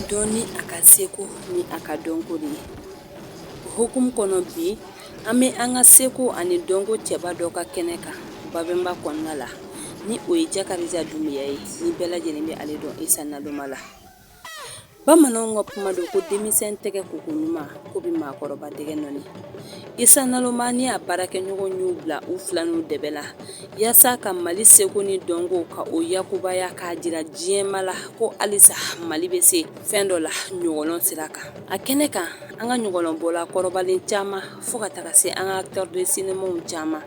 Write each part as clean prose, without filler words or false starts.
bɛ dɔn ni a ka seko ni a ka dɔnko de ye. O hukumu kɔnɔ, bi an bɛ an ka seko ani dɔnko cɛba dɔ ka kɛnɛ kan Babɛnba kɔnɔna la, ni o ye Jakarija Dunbiya ye, ni bɛɛ lajɛlen bɛ ale dɔn Isa Naloma la. Bamananw ka kuma don ko denmisɛn tɛgɛ koko ɲuman ko bɛ maakɔrɔba dɛgɛ nɔɔni. Isa Naloma ni a baarakɛɲɔgɔn y'u bila u fila n'u dɛbɛ la yaasa ka Mali seko ni dɔnko ka o yakubaya, k'a jira diɲɛma la ko halisa Mali bɛ se fɛn dɔ la ɲɔgɔlɔn sira kan. A kɛnɛ kan, an ka ɲɔgɔlɔnbɔla kɔrɔbalen caman, fo ka taga se an ka acteur de cinémaw caman,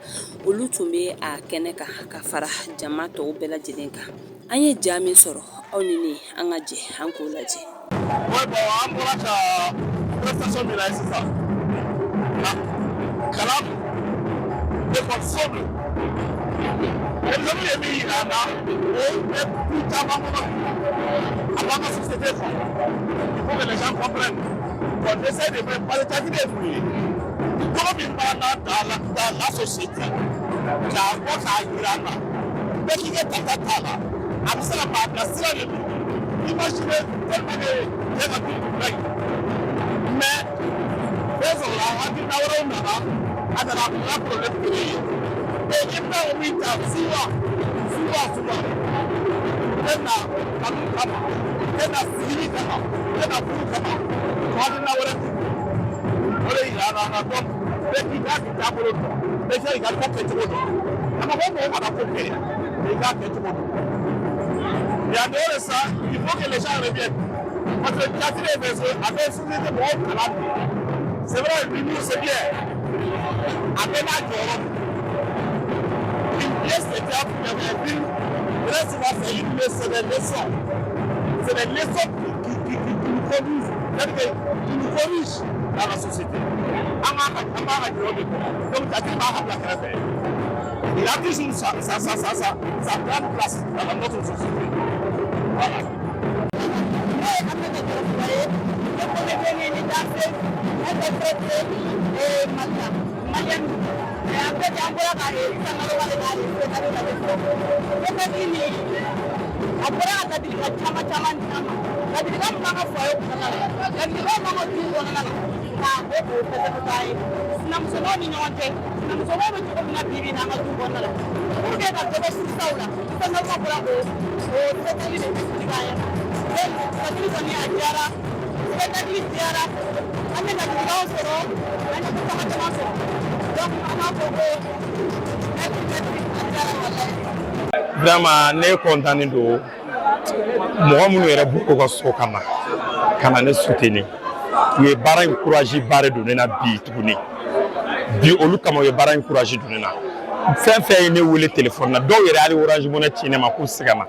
olu tun bɛ a kɛnɛ kan ka fara jama tɔw bɛɛ lajɛlen kan. An ye ja min sɔrɔ, aw ni ne, an ka jɛ an k'o lajɛ. Ouais, bon, an bɔra ka prestation min na sisan, kalan ekɔliso don. Denmisɛnninw ye min yira an na, o bɛ du caman kɔnɔ, a b'an ka société kɔnɔ. Il faut que les gens comprennent qu'on essaie de faire, parce que théâtre ye mun ye? Tɔgɔ min b'an na dans la société, k'a bɔ k'a yira an na, bɛɛ k'i ka tata t'a la, a bɛ se ka maa bilasira de don. Imaginez, tellement que cɛ ka du ka ɲi, mais fɛn sɔrɔla, hakilina wɛrɛw nana, a nana a problème créer. Et i bɛna o min ta souvent, souvent, souvent, tɛ na kanu kama, tɛ na sigili kama, tɛ na furu kama, hakilina wɛrɛ tɛ. O de yira an na. Donc bɛɛ k'i ka taabolo dɔn, bɛɛ k'i ka ko kɛcogo dɔn. A ma fɔ mɔgɔ kana ko kɛ, mais i k'a kɛcogo dɔn. Et en dehors de ça, il faut que les gens reviennent. Parce que théâtre est fait, a bɛ société mɔgɔw kalan de. C'est vrai, l'humour, c'est bien. A bɛɛ n'a jɔyɔrɔ don. Une pièce de théâtre, un film, très souvent, c'est des leçons. C'est des leçons qui nous conduisent, c'est-à-dire qui nous corrigent dans la société. An b'a ka jɔyɔrɔ de kɔnɔ. Donc théâtre b'a ka bila kɛrɛfɛ. Il a toujours sa grande place dans notre société. Voilà. Ne ye Aminata Jɔrɔfula ye, ne comédienne ni danseuse, interprète et Mali malienne. Mais en fait, an bɔra ka Isa Naloma de ka spectacle lajɛ sisan. Spectacle nin, a bɔra ka ladilikan caman caman di an ma. Ladilikan min b'an ka foyer kɔnɔna la, ladilikan min b'an ka du kɔnɔna la, ka o spectacle k'an ye. Sinamusomaw ni ɲɔgɔn cɛ, sinamusomaw bɛ cogo min na bi bi in na an ka du kɔnɔna la, pour que ka dɔ bɔ furusaw la, Isa Naloma bɔra k'o spectacle de expliquer an ɲɛna. Donc spectacle kɔni, a diyara, spectacle diyara, an bɛ ladilikanw sɔrɔ, an ye ko caman caman sɔrɔ. Donc an b'a fɔ ko merci, merci, a diyara walayi. Vraiment, ne kɔntannen don. Mɔgɔ minnu yɛrɛ b'u ka so ka na ne soutenir, u ye baara in courage ba de don ne na bi tuguni. Bi olu kama, u ye baara in courage don ne na. Fɛn fɛn ye ne wele téléphone na, dɔw yɛrɛ hali Orange Money ci ne ma k'u tɛ se ka na,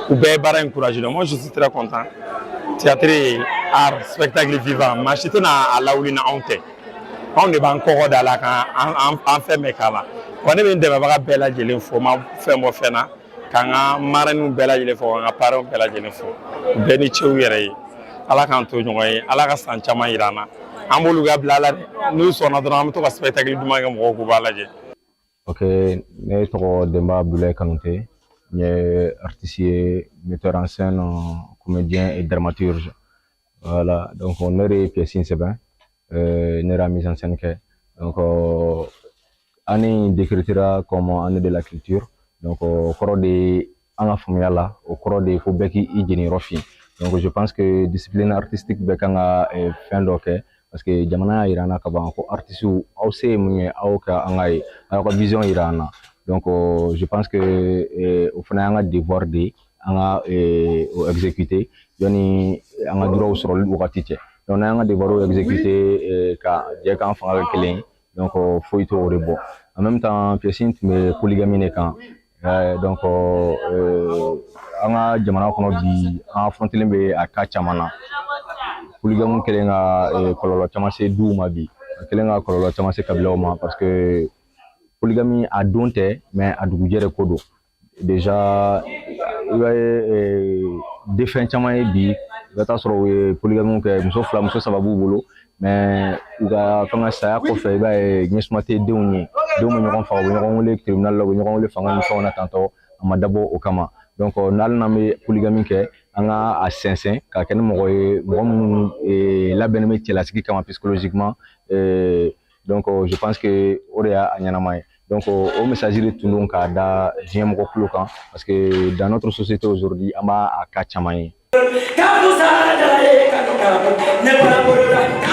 u bɛɛ ye baara in courage don. Moi, je suis très content. Théâtre ye art, spectacle vivant, maa si tɛna a lawuli ni anw tɛ. Anw de b'an kɔkɔ da la k'an an fɛn bɛɛ k'a la wa. Ne bɛ n dɛmɛbaga bɛɛ lajɛlen fo, ma fɛn bɔ fɛn na, k'an ka marraines bɛɛ lajɛlen fo, k'an ka parrains bɛɛ lajɛlen fo. U bɛɛ ni ce u yɛrɛ ye. Ala k'an to ɲɔgɔn ye, Ala ka san caman yira an na. An b'olu ka bila la dɛ, n'u sɔnna dɔrɔn, an bɛ to ka spectacle duman kɛ, mɔgɔw k'u b'a lajɛ. Ok, ne tɔgɔ Denba Abdoulaye Kanouté. N ye artiste ye, metteur en scène, comédien et dramaturge. Voilà, donc ne de ye pièce in sɛbɛn, ne yɛrɛ mise en scène kɛ. Donc année in décrétera comme année de la culture. Donc o kɔrɔ de ye, an ka faamuya la, o kɔrɔ de ye ko bɛɛ k'i jeniyɔrɔ fin. Donc je pense que discipline artistique bɛɛ kan ka fɛn dɔ kɛ, parce que jamana y'a yira an na ka ban ko artistes, aw se ye mun ye, aw ka an ka ye aw ka vision yira an na. Donc je pense que o fana y'an ka devoir de ye, an ka o exécuter yanni an ka droit sɔrɔli wagati cɛ. Donc n'an y'an ka devoir exécuter ka jɛ k'an fanga kɛ kelen ye, donc foyi t'o de bɔ. En même temps, pièce in tun bɛ polygamie de kan. Donc an ka jamana kɔnɔ bi, an affrontélen bɛ a cas caman na. Polygame kɛlen ka kɔlɔlɔ caman se duw ma bi, a kɛlen ka kɔlɔlɔ caman se kabilaw ma, parce que polygamie a don tɛ, mais a dugujɛ de ko don. Déjà, i b'a ye défunt caman ye bi, i bɛ taa sɔrɔ u ye polygamie kɛ, muso fila, muso saba b'u bolo, mais u ka fɛn ka saya kɔfɛ, i b'a ye ɲɛsuma tɛ denw ye. Denw bɛ ɲɔgɔn faga, u bɛ ɲɔgɔn wele tribunal la, u bɛ ɲɔgɔn wele fanga ni fɛnw na tantɔ, a ma dabɔ o kama. Donc n'hali n'an bɛ polygamie kɛ, An ka a sɛnsɛn k'a kɛ ni mɔgɔ ye, mɔgɔ minnu labɛnnen bɛ cɛlasigi kama psychologiquement. Donc je pense que o de y'a ɲɛnama ye. Donc o message de tun don k'a da diɲɛ mɔgɔ tulo kan, parce que dans notre société aujourd'hui, an b'a a cas caman ye. Ne bɔra boloda.